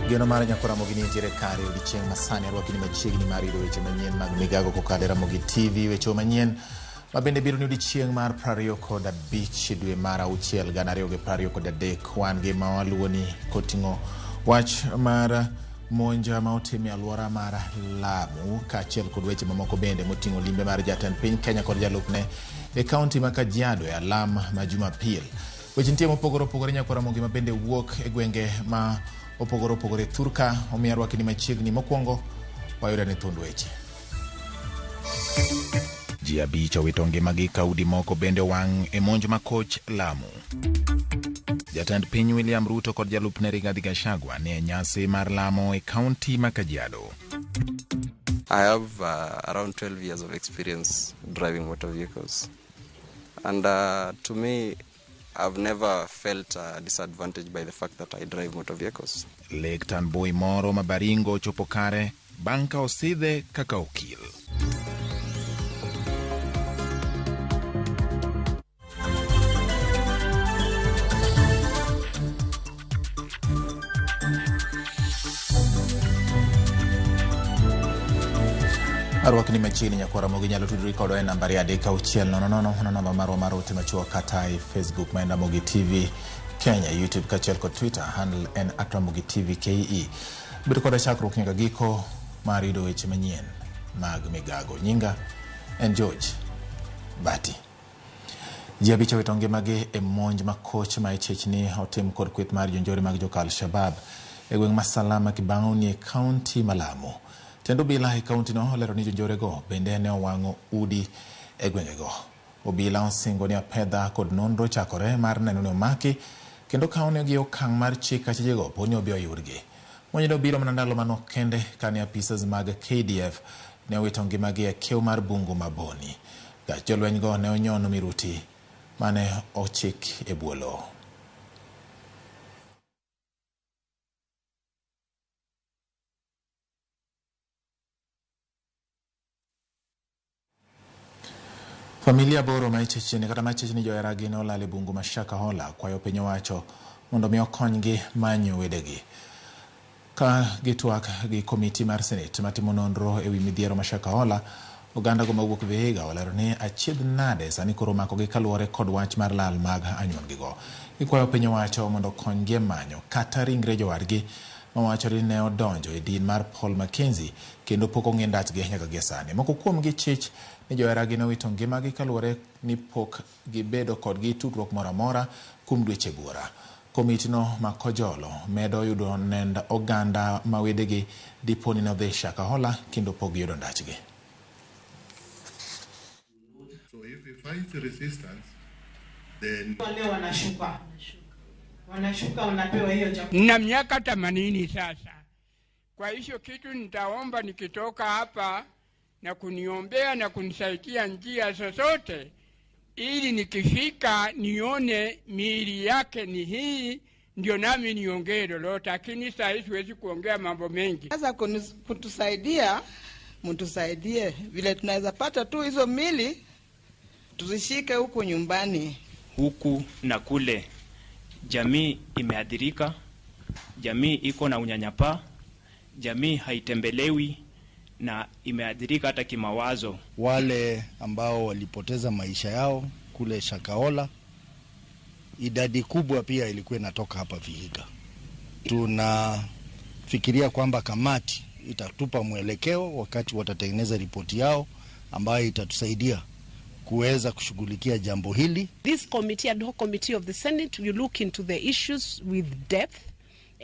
Geno mar Nyako Ramogi ni nitiere kare odiechieng' masani arwaki ni machiegni mar yudo weche manyien mag migago kokalo e Ramogi TV. Weche manyien ma bende biro ni odiechieng' mar 25 dwe mar 6 2023. Wan gi ma waluwoni koting'o wach mar monj ma otim e alwora mar Lamu kaachiel kod weche mamoko bende moting'o limbe mar jatend piny Kenya kod jalupne e kaunti ma Kajiado e alam ma Jumapil. Weche nitie mopogore opogore Nyako Ramogi ma bende wuok e gwenge ma opogore opogore thurka omiyo arwaki ni machiegni. Mokwongo wayudo ni thund weche. Ji 5 owito ngimagi ka udi moko bende owang' e monj ma koch Lamu. Jatend piny William Ruto kod jalupne Rigathi Gachagua ni e nyasi mar lamo e kaunti ma Kajiado. I have around 12 years of experience driving motor vehicles. And to me, I've never felt disadvantaged by the fact that I drive motor vehicles. Lek Tanboi moro ma Baringo ochopo kare bang' ka osidhe kaka okil. Arwakni machiegni Nyakwar Ramogi nyalo tudori kodwa e nambari 3 6 0 0 no namba marwa mar ote machuok kata e Facebook ma en Ramogi TV Kenya, YouTube kaachiel kod Twitter handle en @RamogiTVKE. Bed koda chakruok nyaka giko mar yudo weche manyien mag migago. Nyinga en George Bati. Ji 5 owito ngimagi e monj ma koch ma ichich ni otim kod kweth mar jonjore mag joka Al-Shabaab e gweng' ma Salama Kibaoni e kaunti ma Lamu. Tend obila e kaunti no olero ni jonjorego bende ne owang'o udi e gwengego. Obila osingo ni apedha kod nonro chakore mar neno ni omaki kendo kawnegi okang' mar chik achijego po ni obi oyudgi. Monjno biro mana ndalo manok kende kane apisas mag KDF ne owito ngimagi e kiew mar bungu ma Boni. Gach jolwenygo ne onyono miruti mane ochik e bwo lowo. Familia 8 ma ichechni kata machechni joheragi ne olal e bungu ma Shakahola kwayo piny owacho mondo mi okonygi manyo wedegi. Ka gitwak gi komiti mar Senate matimo nonro ewi midhiero ma Shakahola, oganda go mawuok Vihiga olero ni achiedh nade sani koro omakogi kaluwore kod wach mar lal mag anyuondgigo. Gikwayo piny owacho mondo okonygi e manyo kata ringre jowadgi mawachore ni ne odonjo e din mar Paul Mackenzie kendo pok ong'e ndachgi nyaka gie sani. Moko kuomgi chich ni joheragi nowito ngimagi kaluwore ni pok gibedo kodgi tudruok moro amora kuom dweche buora. Komitino ma Kojolo medo yudo nend oganda ma wedegi dipo ni nodhi Shakahola kendo pok giyudo ndachgi. So if he finds resistance, then Wale wanashuka wanashuka wanapewa hiyo chakula. Na miaka 80 sasa. Kwa hiyo kitu nitaomba nikitoka hapa na kuniombea na kunisaidia njia zozote ili nikifika nione miili yake ni hii, ndio nami niongee lolote, lakini saa hii siwezi kuongea mambo mengi. Sasa kutusaidia, mtusaidie vile tunaweza pata tu hizo mili tuzishike huku nyumbani. Huku na kule jamii imeathirika, jamii iko na unyanyapaa, jamii haitembelewi na imeathirika hata kimawazo. Wale ambao walipoteza maisha yao kule Shakahola, idadi kubwa pia ilikuwa inatoka hapa Vihiga. Tunafikiria kwamba kamati itatupa mwelekeo wakati watatengeneza ripoti yao ambayo itatusaidia kuweza kushughulikia jambo hili. This committee, ad hoc committee of the Senate, will look into the issues with depth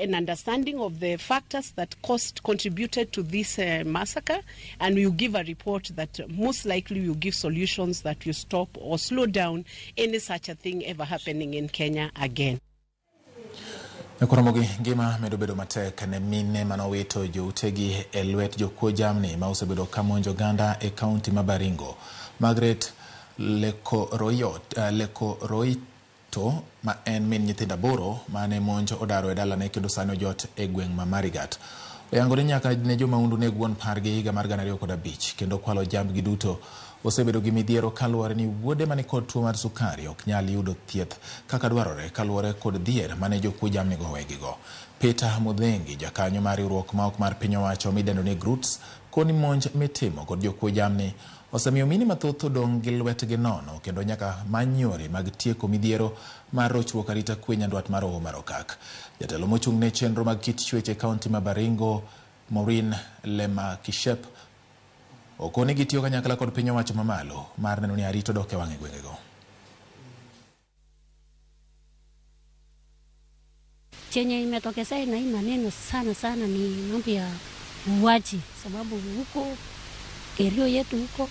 and understanding of the factors that contributed to this massacre, and we will give a report that most likely will give solutions that will stop or slow down any such a thing ever happening in Kenya again. Nyakoromogi ngima medo bedo matek ne mine manowito joutegi e lwet jokuo jamni ma osebedo ka monjo oganda e kaunti ma Baringo. Margaret Lekoroito ma en min nyithindo 8 mane monj odaro e dalane kendo sani ojot e gweng' ma Marigat. Oyango ni nyaka ne jomaundu neg wuon pargi higa mar 2005 kendo kwalo jambgi duto osebedo gi midhiero kaluwore ni wuode manikod tuo mar sukari ok nyal yudo thieth kaka dwarore kaluwore kod dhier mane jokuo jamnigo owegigo. Peter Mudhengi, jakanyo mar riwruok ma ok mar piny owacho midendo ni GROOTS, koni monj mitimo kod jokuo jamni osemiyo mine mathoth odong' gi lwetgi nono kendo nyaka many yore mag tieko midhiero mar rochruok arita kwe nyandwat mar Hoho mar Okak. Jatelo mochung' ne chenro mag kit chwech e kaunti ma Baringo, Maureen Lemakishep, okoni gitiyo kanyakla kod piny owacho mamalo mar neno ni arita odok e wang' e gwengego. Chenye imetokezea na hii maneno sana sana ni mambo ya uuaji, sababu huko kerio yetu huko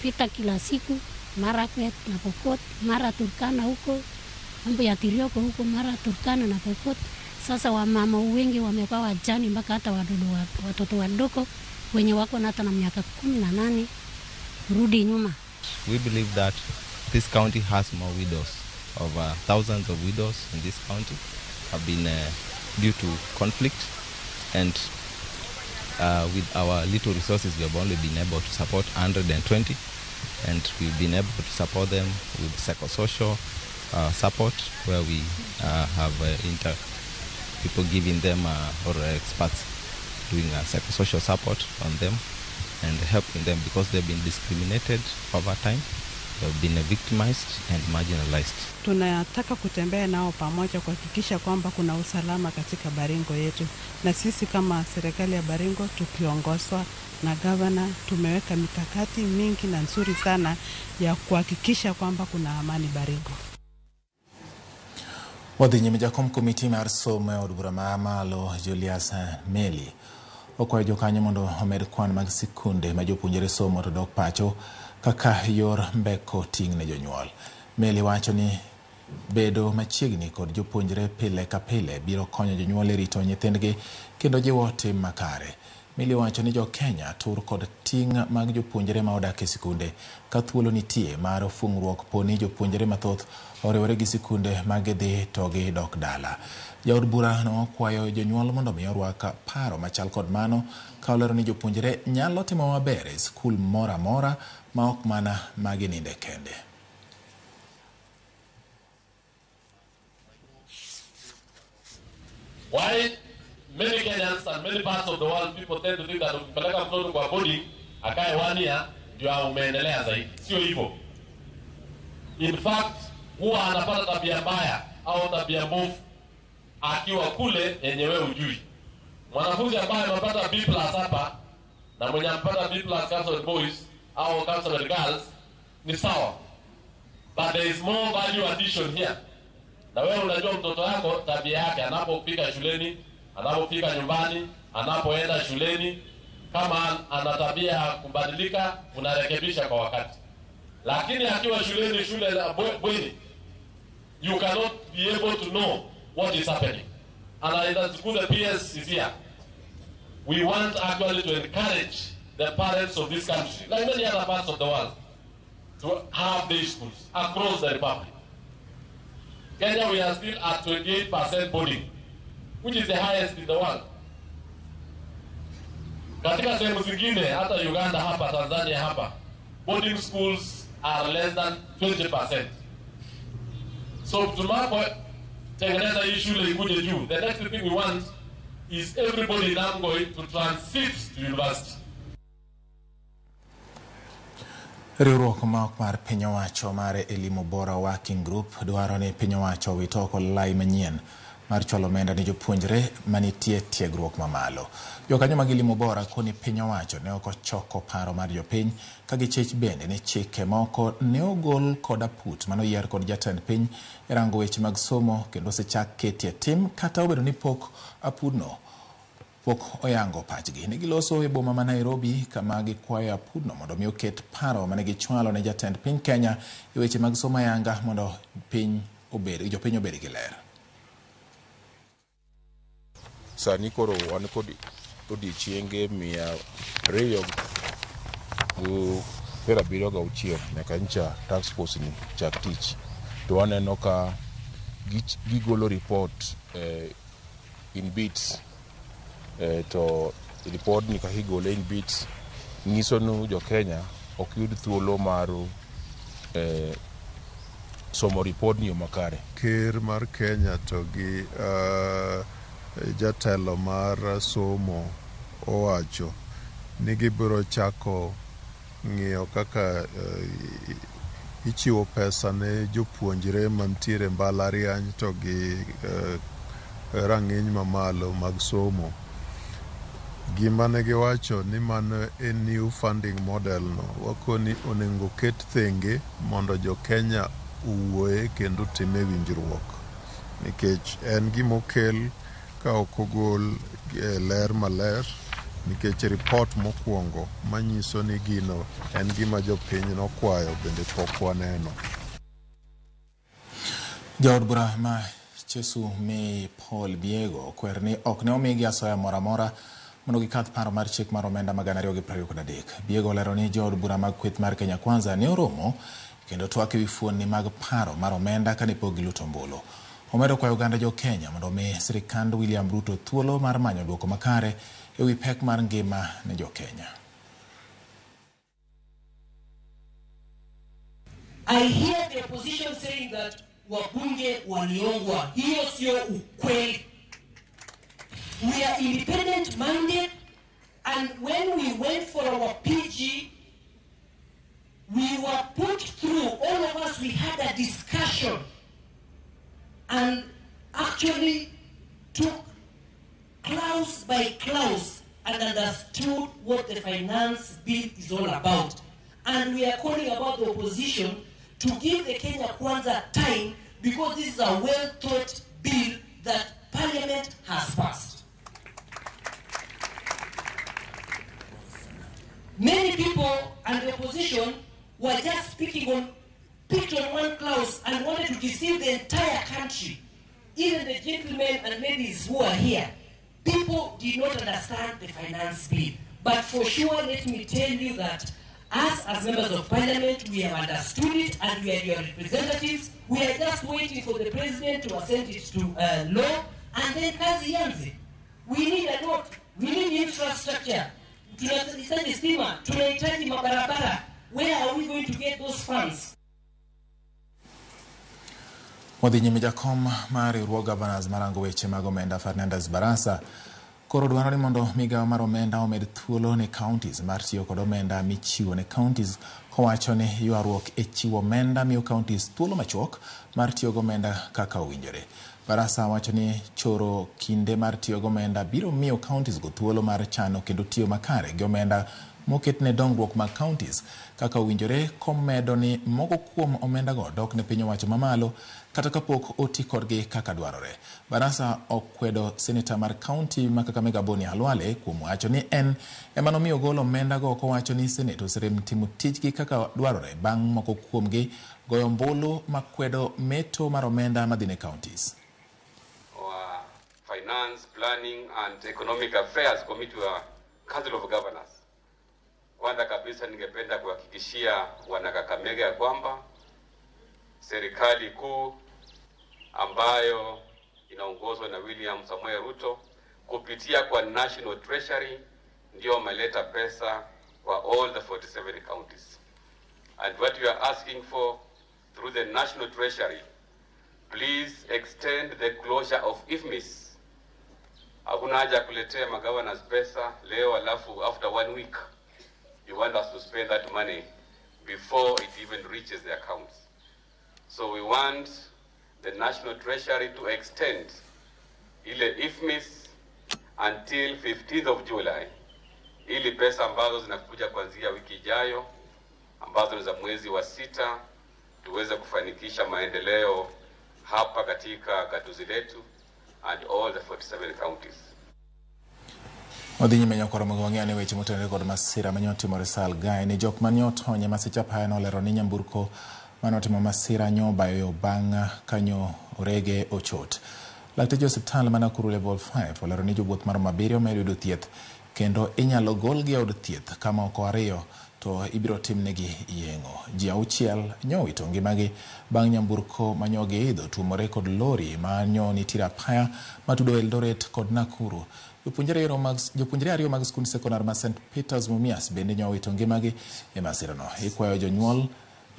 vita kila siku, Marakwet na Pokot, mara Turkana huko, mambo ya Tirioko huko, mara Turkana na Pokot. Sasa wamama wengi wamekuwa wajani, mpaka hata watoto wadogo wenye wako na hata na miaka 18 rudi nyuma. We believe that this county has more widows, over thousands of widows in this county have been due to conflict, and with our little resources we have only been able to support 120, and we've been able to support them with psychosocial support, where we have people giving them or experts doing psychosocial support on them and helping them, because they've been discriminated over time. They've been victimized and marginalized. Tunataka kutembea nao pamoja kuhakikisha kwamba kuna usalama katika Baringo yetu, na sisi kama serikali ya Baringo tukiongozwa na gavana tumeweka mikakati mingi na nzuri sana ya kuhakikisha kwamba kuna amani Baringo. Wadhi nyime. Jakom komiti mar somo e od bura ma malo Julius Meli okwayo jokanyo mondo omed kwan mag sikunde ma jopuonjre somo to dok pacho kaka yor mbeko ting' ne jonyuol. Meli wacho ni bedo machiegni kod jopuonjre pile ka pile biro konyo jonyuol e rito nyithindgi kendo jiwo tim makare. Meli wacho ni jo-Kenya tur kod ting' mag jopuonjre ma odak e sikunde ka thuolo nitie mar fung'ruok poni jopuonjre mathoth oriwore gi sikunde ma gidhi to gidok dala. Jaod bura no okwayo jonyuol mondo mi orwak paro machal kod mano ka olero ni jopuonjre nyalo timo maber e skul moro amora ma ok mana ma gininde kende. Why many Kenyans and many parts of the world people tend to think that ukipeleka mtoto kwa boarding akae 1 year ndio umeendelea zaidi. Sio hivyo. In fact, huwa anapata tabia mbaya au tabia mbovu akiwa kule yenye wewe hujui. Mwanafunzi ambaye amepata B+ hapa na mwenye amepata B+ Council Boys au Council Girls ni sawa. But there is more value addition here. Na wewe unajua mtoto wako tabia yake anapofika shuleni, anapofika nyumbani, anapoenda shuleni, kama ana tabia kubadilika, unarekebisha kwa wakati. Lakini akiwa shuleni, shule la bweni, you cannot be able to know what is happening. And it's good the PS is here. We want actually to encourage the parents of this country, like many other parts of the world, to have these schools across the republic. Kenya, we are still at 28% boarding, which is the highest in the world. Katika sehemu zingine, hata Uganda hapa, Tanzania hapa, boarding schools are less than 20%. So tunapotengeneza hii shule ikuje juu, the next thing we want is everybody now going to transit to university. Riwruok ma ok mar piny owacho mar Elimu Bora Working Group dwaro ni piny owacho owit oko lai manyien mar chwalo omenda ne jopuonjre manitie tiegruok mamalo. Jokanyo mag Elimu Bora koni piny owacho ne ok ochoko paro mar jopiny ka gichich bende ni chike moko ne ogol kod aput manoyier kod jatend piny e rango weche mag somo kendo osechak ketie tim kata obedo ni pok apudno pok oyango pachgi. Ne giloso e boma ma Nairobi kama gikwayo apudno mondo mi oket paro mane gichwalo ne jatend piny Kenya e weche mag somo ayanga mondo piny obed, jopiny obed gi ler. Sani koro wan kod odiechienge 276 nyaka ncha task force ni chak tich, to waneno ka gigolo report in bits, to report ni kaka igole in bits nyiso ni jo Kenya ok yud thuolo mar somo report ni yo makare. Ker mar Kenya to gi jatelo mar somo owacho ni gibiro chako ng'iyo kaka ichiwo pesa ne jopuonjre mantiere mbalariany to gi rang'iny mamalo mag somo. Gima ne giwacho ni mano en new funding model no, wakoni onego ket thenge mondo jo Kenya owuoye kendo time winjruok. Nikech en gimokel ka ok ogol e ler maler, nikech ripot mokwongo manyiso ni gino en gima jopiny nokwayo bende pok waneno. Jaod bura ma Chesumei Paul Biego okwer ni ok ne omigi asoya moro amora mondo gikadh paro mar chik mar omenda ma 2023. Biego olero ni jood bura mag kweth mar Kenya Kwanza ne oromo kendo twak ewi fuonni mag paro mar omenda kane pok giluto ombulu. Omedo kwayo oganda jo Kenya mondo omi sirikand William Ruto thuolo mar manyo duoko makare ewi pek mar ngima ne jo Kenya. I hear the opposition saying that wabunge waliongwa. Hiyo sio ukweli. We are independent minded, and when we went for our PG, we were put through, all of us, we had a discussion and actually took clause by clause and understood what the finance bill is all about. And we are calling about the opposition to give the Kenya Kwanza time, because this is a well-thought bill that Parliament has passed. Many people and the opposition were just picked on one clause and wanted to deceive the entire country. Even the gentlemen and ladies who are here, people did not understand the finance bill. But for sure, let me tell you that us as members of parliament, we have understood it and we are your representatives. We are just waiting for the president to assent it to law, and then kazi ianze. We need a lot. We need infrastructure. Tunahitaji stima, tunahitaji mabarabara. Where are we going to get those funds? Wadhi nyime. Jakom mar riwruog governors marango weche mag omenda Fernandes Barasa koro dwaro ni mondo migawo mar omenda omed thuolo ne counties mar tiyo kod omenda michiwo ne counties, kowacho ni ywaruok e chiwo omenda miyo counties thuolo machuok mar tiyo gomenda kaka owinjore. Barasa wacho ni choro kinde mar tiyo gomenda biro miyo counties go thuolo mar chano kendo tiyo makare gi omenda moket ne dongruok mag counties kaka owinjore, komedo ni moko kuom omendago dok ne piny owacho mamalo kata kapok oti kodgi kaka dwarore. Barasa okwedo seneta mar kaunti ma Kakamega Boni Khalwale kuom wacho ni en ema nomiyo ogol omendago, kowacho ni senet oserem timo tijgi kaka dwarore bang' moko kuomgi goyo ombulu makwedo meto mar omenda madhi ne counties. Our Finance, Planning and Economic Affairs Committee wa Council of Governors. Kwanza kabisa ningependa kuhakikishia wanakakamega ya kwamba serikali kuu ambayo inaongozwa na William Samoei Ruto kupitia kwa National Treasury ndio wameleta pesa kwa all the 47 counties. And what we are asking for through the National Treasury, please extend the closure of IFMIS. Hakuna haja ya kuletea magovernors pesa leo alafu after one week you want us to spend that money before it even reaches the accounts. So we want the National Treasury to extend ile IFMIS until 15th of July, ili pesa ambazo zinakuja kuanzia wiki ijayo ambazo ni za mwezi wa 6 tuweze kufanikisha maendeleo hapa katika gatuzi letu and all the 47 counties. Wadhi nyime nyakoro mogo wang'eyo ni weche motenore kod masira mane otimore Salgai ni jok mane otony e masich apaya nolero ni nyamburko mane otimo masira nyobayo yo bang' kanyo orege ochot. Lakteche osiptal ma Nakuru Level 5 olero ni jowuoth maromo 7 medo yudo thieth kendo inyalo golgi e od thieth ka moko 2 to ibiro timnegi yeng'o. Ji 6 nyowito ngimagi bang' nyamburko manyo giidho tuomore kod lori manyo nitiere apaya matudo Eldoret kod Nakuru. Jopuonjre ariyo mag skund sekondar ma St Peters Mumias bende nyowito ngimagi e masirano. Ikwayo jonyuol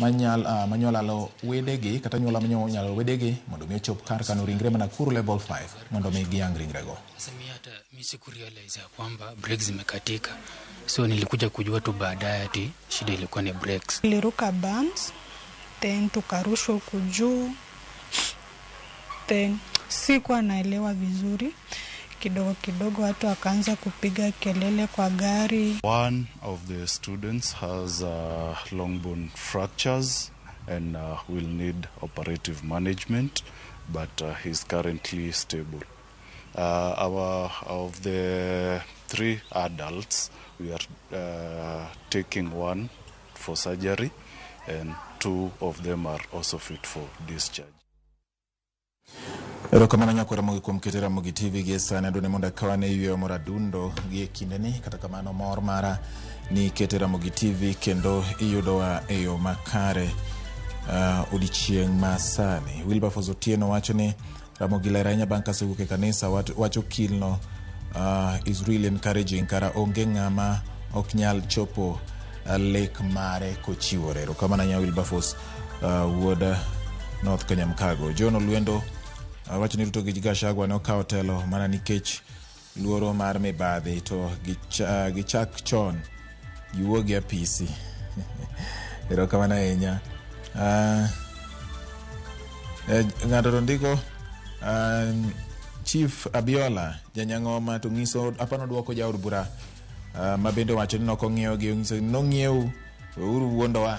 Manyolalo wedegi kata nyuola manyalo wedegi mondo mi ochop kar kano ringre ma Nakuru level 5 mondo mi giyang ringrego. Sasa mimi hata mimi sikurealize ya kwamba brakes zimekatika, so nilikuja kujua tu baadaye ati shida ilikuwa ni brakes. Niliruka bumps, then tukarushwa huku juu, then sikuwa naelewa vizuri. Kidogo kidogo watu wakaanza kupiga kelele kwa gari. One of the students has long bone fractures and will need operative management, but he's currently stable. Of the 3 adults, we are taking 1 for surgery and 2 of them are also fit for discharge. Erokamano nyakwara Ramogi kuom keto Ramogi TV gi sani adwani mondo akawane yweyo moro adundo gi e kindeni kata kamano mor mara ni kete Ramogi TV kendo iyudowa e yo makare odiechieng' ma sani. Wilberforce Otieno wacho ni Ramogi ler ahinya bang' kasewuok e kanisa wacho kilno is really encouraging kara onge ng'ama ok nyal chopo lek mare kochiwore. Erokamano ahinya Wilberforce wuod North Kenya Mkago. John Olwendo wacho ni Ruto gi Gachagua ne okawo telo mana nikech luoro mar mibadhi to gichak chon giwuog e apisi. Erokamano ahinya. Ng'ato to ndiko Chief Abiola janyang'oma to ng'iso apano duoko jaod bura ma bende owacho ni nokong'iewo gi ong'iso ni nong'iewu weuru wuondowa.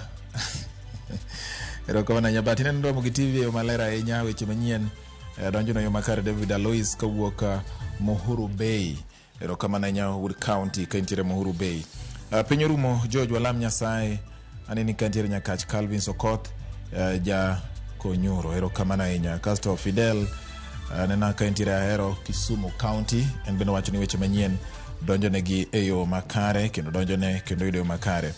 Erokamano ahinya. But ineno Ramogi TV e yo maler ahinya weche manyien donjo no yo makare. David Alois kawuok Muhuru Bay. Erokamano ahinya Wood County ka intiere Muhuru Bay. Piny orumo George walam Nyasaye aneni ka ntiere Nyakach Calvin Sokoth ja Konyuro. Erokamano ahinya. Kasto Fidel nena ka intiere Ahero Kisumu County en bende wacho ni weche manyien donjo negi e yo makare kendo donjone kendo yudo yo makare.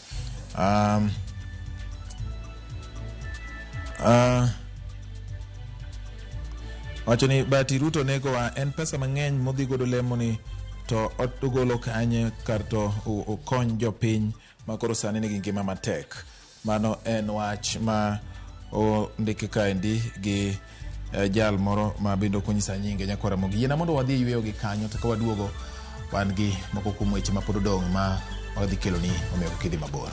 Wacho ni Bati Ruto negowa en pesa mang'eny modhi godo lemo ni to ogolo kanye kar to okony jopiny ma koro sani nigi ngima matek. Mano en wach ma ondiki kaendi gi jal moro ma bende ok onyisa nyinge nyakwar Ramogi. Yiena mondo wadhi yweyo gi kanyo to ka waduogo wan gi moko kuom weche ma pod odong' ma wadhi keloni omiyo kik idhi mabor.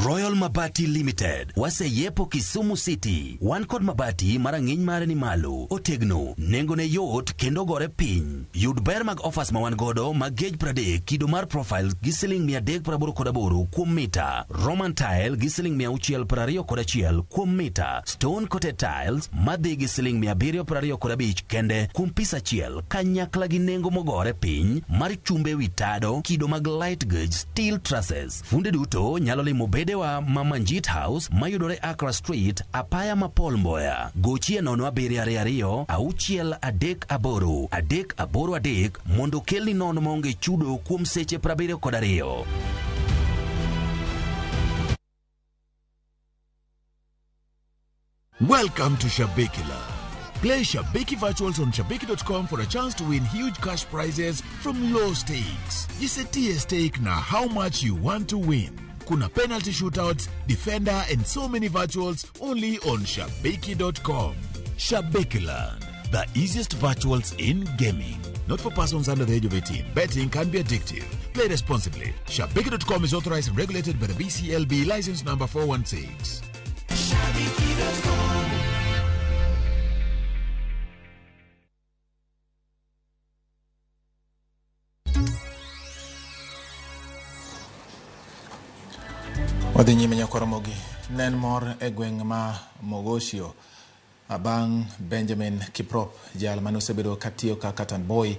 Royal Mabati Limited waseyepo Kisumu City. Wan kod mabati marang'iny mare ni malo, otegno, nengone yot kendo gore piny. Yud ber mag offers ma wan godo mag gauge 30 kido mar profile gi siling 388 kuom mita, Roman tile gi siling 621 kuom mita, stone coated tiles madhi gi siling 725 kende kuom pis achiel kanyakla gi nengo mogore piny mar chumbe wi tado kido mag light gauge steel trusses. Funde duto nyalo limo bedewa ma Manjit House mayudore Accra Street, apaya ma Paul Mboya. Gochie 0722 638 383 mondo kelni nono maonge chudo kuom seche 72. Welcome to Shabiki Land. Play Shabiki Virtuals on Shabiki.com for a chance to win huge cash prizes from low stakes. Jisetie stake na how much you want to win. Kuna penalty shootouts, defender, and so many virtuals only on Shabiki.com. Shabiki Land, the easiest virtuals in gaming. Not for persons under the age of 18. Betting can be addictive. Play responsibly. Shabiki.com is authorized and regulated by the BCLB license number 416. Shabiki.com. Wadhi nyime nyakwar Ramogi. Ne en mor e gweng' ma Mogosio bang' Benjamin Kiprop, jal mane osebedo katiyo kaka tanboy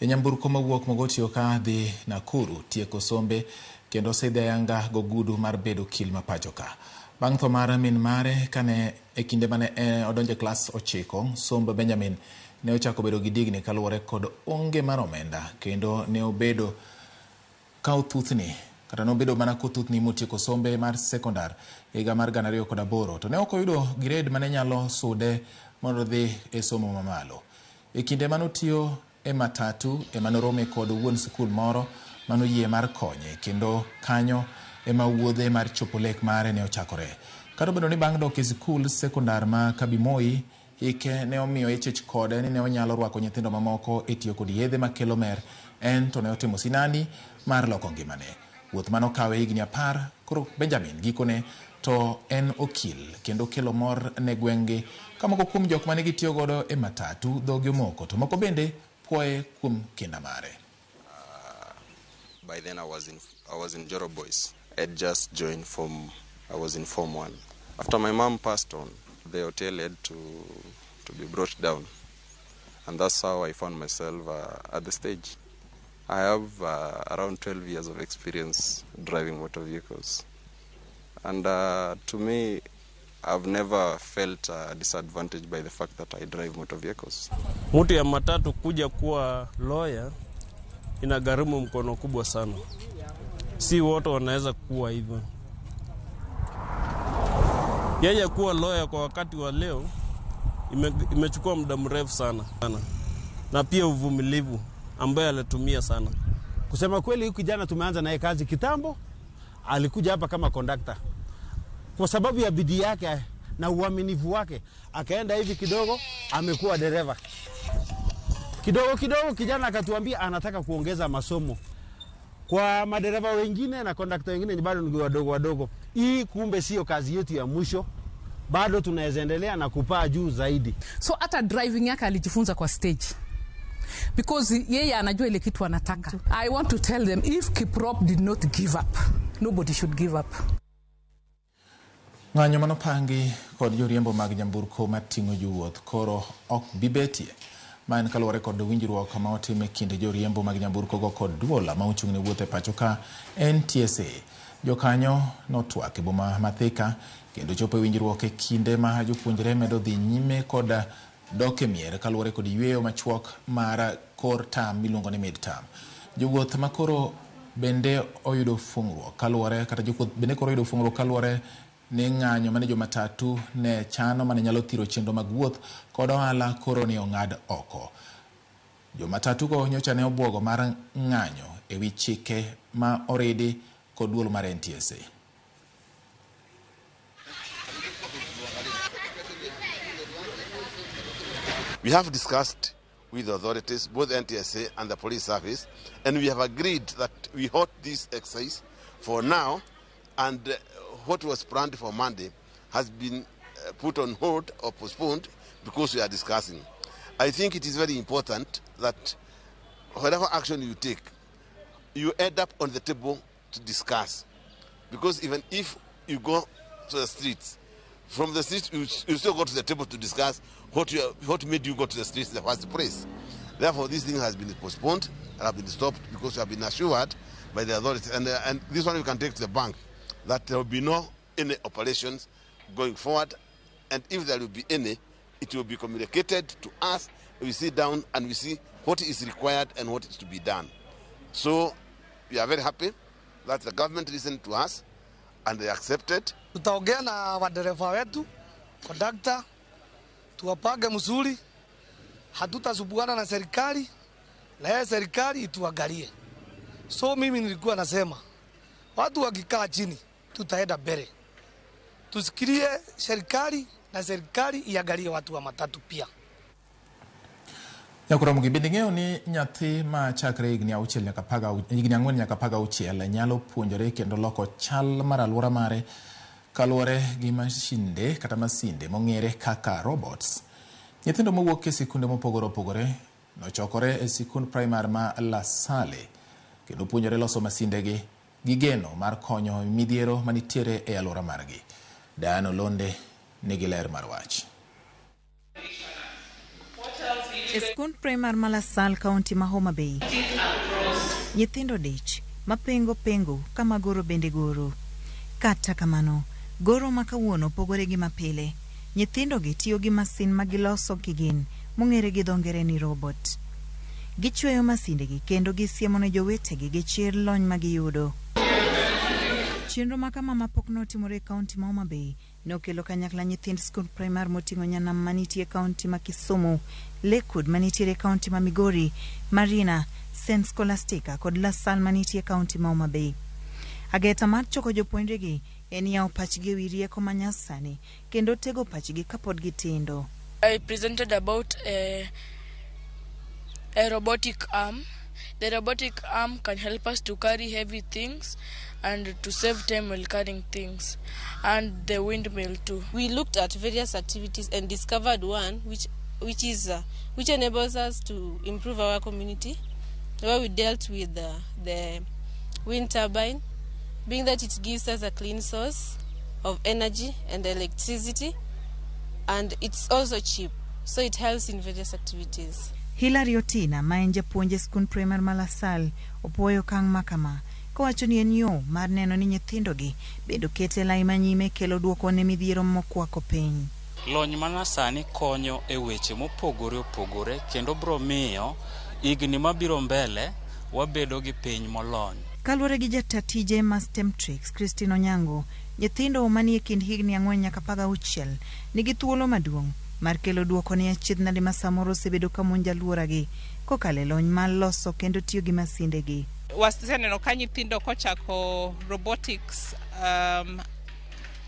e nyamburko mawuok Mogotio ka dhi Nakuru tieko sombe kendo osedhi ayanga gogudu mar bedo okil ma pacho ka. Bang' tho mar min mare kane e kinde mane odonjo e klas 9, somb Benjamin ne ochako bedo gi digni kaluwore kod onge mar omenda kendo ne obedo ka othuthni kata nobedo mana kothuthni motieko sombe mar sekondar higa mar 2008 to ne ok oyudo gred mane nyalo sude mondo odhi e somo mamalo. E kinde manotiyo e matatu ema norome kod wuon sikul moro manoyie mar konye kendo kanyo ema wuodhe mar chopo lek mare ne ochakore. Kata obedo ni bang' dok e sikul sekondar ma Kabimoi, hike ne omiyo ichich kode ni ne onyalo rwako nyithindo mamoko e tiyo kod yedhe makelo mer, en to ne otimo sinani mar loko ngimane. Wuoth manokawe higni 10, koro Benjamin gikone to en okil kendo kelo mor ne gweng'gi ka moko kuom jok mane gitiyo godo e matatu dhogi omoko to moko bende puoye kuom kinda mare. By then I was in Joro Boys. I had just joined form, I was in Form 1. After my mom passed on, the hotel had to be brought down. And that's how I found myself at the stage. I have around 12 years of experience driving motor vehicles. And to me, I've never felt disadvantaged by the fact that I drive motor vehicles. Mtu ya matatu kuja kuwa lawyer inagharimu mkono kubwa sana. Si wote wanaweza kuwa hivyo. Yeye kuwa lawyer kwa wakati wa leo imechukua muda mrefu sana. Na pia uvumilivu ambaye alitumia sana. Kusema kweli huyu kijana tumeanza naye kazi kitambo, alikuja hapa kama conductor. Kwa sababu ya bidii yake na uaminifu wake, akaenda hivi kidogo amekuwa dereva. Kidogo kidogo kijana akatuambia anataka kuongeza masomo. Kwa madereva wengine na conductor wengine ni bado ni wadogo wadogo. Hii kumbe sio kazi yetu ya mwisho. Bado tunaweza endelea na kupaa juu zaidi. So hata driving yake alijifunza kwa stage. Because yeye anajua ile kitu anataka. I want to tell them if Kiprop did not give up, nobody should give up. Ng'anyo manopangi kod joriembo mag nyamburko mating'o jowuoth koro ok bibetie. Ma en kaluwore kod winjruok ma otim e kind joriembo mag nyamburko go kod duola ma ochung' ne wuoth e pacho ka NTSA. Jokanyo notwak e boma ma Thika kendo chopo e winjruok e kinde ma jopuonjre medo dhi nyime kod dok e mier kaluwore kod yweyo machuok mar kor tam miluongo ni mid term. Jowuoth ma koro bende oyudo fungruok kaluwore kata jowuoth bende koro oyudo fungruok kaluwore ni ng'anyo mane jomatatu ne chano mane nyalo thiro chenro mag wuoth kod ohala koro ni ong'ad oko. Jomatatu go nyocha ne obwogo mar ng'anyo e wi chike ma oridi kod duol mar NTSA. We have discussed with the authorities, both NTSA and the police service, and we have agreed that we halt this exercise for now, and what was planned for Monday has been put on hold or postponed because we are discussing. I think it is very important that whatever action you take, you end up on the table to discuss. Because even if you go to the streets, from the streets you still go to the table to discuss what made you go to the streets in the first place. Therefore, this thing has been postponed and have been stopped because we have been assured by the authorities. And this one we can take to the bank, that there will be no any operations going forward, and if there will be any, it will be communicated to us. We sit down and we see what is required and what is to be done. So we are very happy that the government listened to us and they accepted. Tutaongea na wadereva wetu, conductor, tuwapange mzuri, hatutasumbuana na serikali, na yeye serikali ituangalie. So mimi nilikuwa nasema watu wakikaa chini tutaenda mbele. Tusikilie serikali na serikali iangalie watu wa matatu pia. Nyakuramogi, bende ing'eyo ni nyathi ma chakre higni 6 nyaka 4 nyaka 16 nyalo puonjore kendo loko chal mar alwora mare kaluwore gi masinde kata masinde mong'ere kaka robots. Nyithindo mowuok e sikunde mopogore opogore nochokore e sikund primar ma La Salle kendo puonjore loso masindegi gi geno mar konyo midhiero manitiere e alwora margi. Diana Olonde nigi ler mar wach. E skund primar ma La Salle, kaunti ma Homa Bay, nyithindo dich mapengo pengo kama goro bende goro. Kata kamano, goro ma kawuono opogore gi mapile. Nyithindogi tiyo gi masin ma giloso kigin mong'ere gi dho ngere ni robot. Gichweyo masindegi kendo gisiemo ne jowetegi gi chir lony ma giyudo. Chenro ma kama mapok notimore e kaunti ma Homa Bay ne okelo kanyakla nyithind skund primar moting'o Nyanam manitie e kaunti ma Kisumu, Lakewood manitiere e kaunti ma Migori, Marina, St Scholastica kod La Salle manitie e kaunti ma Homa Bay. Ageta mar choko jopuonjregi en yawo pachgi ewi rieko manyasani kendo tego pachgi kapod gitindo. I presented about a robotic arm. The robotic arm can help us to carry heavy things and to save time while carrying things, and the windmill too. We looked at various activities and discovered one which enables us to improve our community, where we dealt with the wind turbine, being that it gives us a clean source of energy and electricity, and it's also cheap, so it helps in various activities. Hilary Otina ma en japuonj e skund primar ma La Salle opuoyo okang' ma kama kowacho ni en yo mar neno ni nyithindogi bende oket e lai manyime kelo duoko ne midhiero mokwako piny. Lony manyasani konyo e weche mopogore opogore kendo bro miyo higni mabiro mbele wabedo gi piny molony. Kaluwore gi jata tije ma Stemtrix, Christine Onyango, nyithindo manie kind higni 4 nyaka 16 nigi thuolo maduong' mar kelo duoko ne achiedh nade ma samoro osebedo ka monjo alworagi kokalo e lony mar loso kendo tiyo gi masindegi. Waseneno ka nyithindo kochako robotics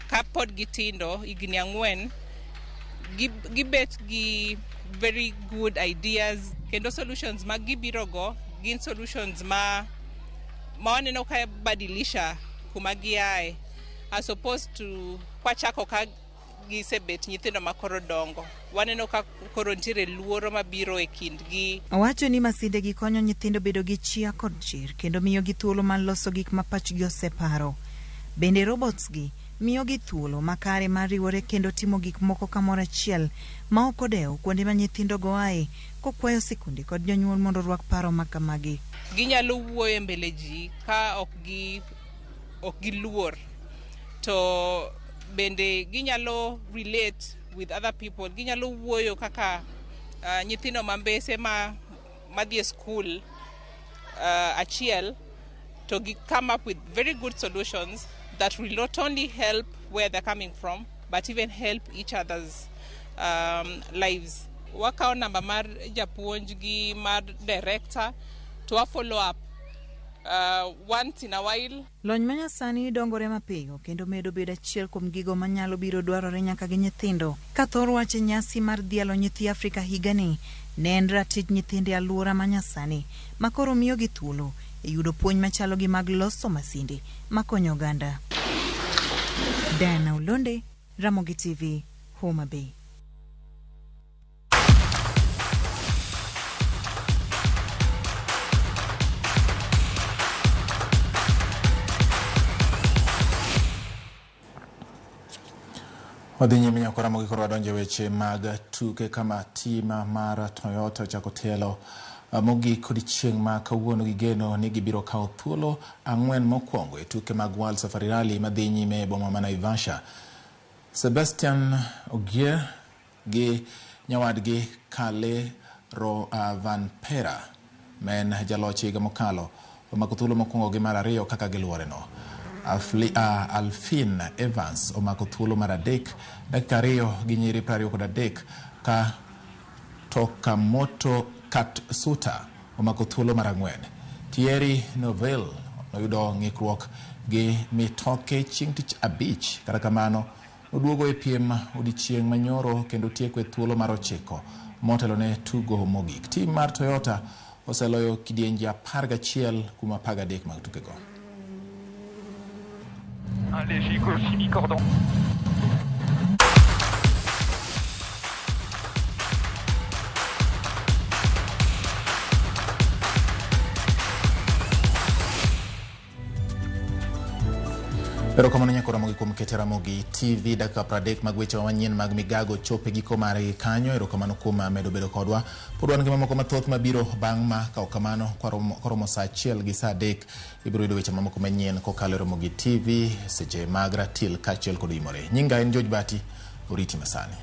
kapod gitindo higni 4 gibet gi very good ideas kendo solutions ma gibiro go gin solutions ma waneno ka badilisha kuma giae as opposed to kwachako ka gisebet nyithindo ma koro dongo waneno ka koro nitiere luoro mabiro e kindgi. Owacho ni masindegi konyo nyithindo bedo gi chia kod chir kendo miyogi thuolo mar loso gik ma pachgi oseparo. Bende robots gi miyogi thuolo makare mar riwore kendo timo gik moko kamoro achiel ma ok odewo kuonde ma nyithindogo ae, kokwayo sikunde kod jonyuol mondo orwak paro ma kamagi. Ginyalo wuoyo e mbele ji ka ok giluor, to bende ginyalo relate with other people, ginyalo wuoyo kaka nyithindo ma mbese madhi e school achiel, to gi come up with very good solutions that will not only help where they're coming from but even help each other's lives. Wakawo namba mar japuonj gi mar director to wa follow up once in a while. Lony manyasani dongore mapiyo kendo medo bedo achiel kuom gigo manyalo biro dwarore nyaka gi nyithindo. Ka thor wach e nyasi mar dhialo nyithi Afrika higani ne en ratich nyithindo e alwora manyasani ma koro miyogi thuolo e yudo puonj machalo gi mag loso masinde makonyo oganda. Diana Olonde, Ramogi TV, Homa Bay. Wadhi nyime nyaka Ramogi koro wadonjo e weche mag tuke kama tim mar Toyota ochako tielo mogik odiechieng' ma kawuono gi geno ni gibiro kawo thuolo 4 mokwongo e tuke mag World Safari Rally madhi nyime e boma ma Naivasha. Sebastian Ogier gi nyawadgi Kalle Rovanperä ma en jaloch higa mokalo omako thuolo mokwongo gi mar 2 kaka giluoreno. Alfin Evans omako thuolo mar 3 dakika 2 gi nyiri 23 ka Tokamoto Katsuta omako thuolo mar 4. Thierry Neuville noyudo ng'ikruok gi mitoke chieng' tich abich, kata kamano noduogo e piem odiechieng' manyoro kendo tieko e thuolo mar 9 motelo ne tugo mogik. Tim mar Toyota oseloyo kidienje 11 kuom 13 mag tukego. Un léger gauche mi-cordon. Erokamano nyako Ramogi kuom kete Ramogi TV dakika 30 mag wechewa manyien mag migago chope giko margi kanyo. Erokamano kuom medo bedo kodwa. Pod wan gi mamoko mathoth mabiro bang' ma ka ok kamano koromo saa 1 gi saa 3 ibiro yudo weche mamoko manyien kokalo e Ramogi TV seche mag ratil kaachiel kod imore. Nyinga en George Bati, oriti masani.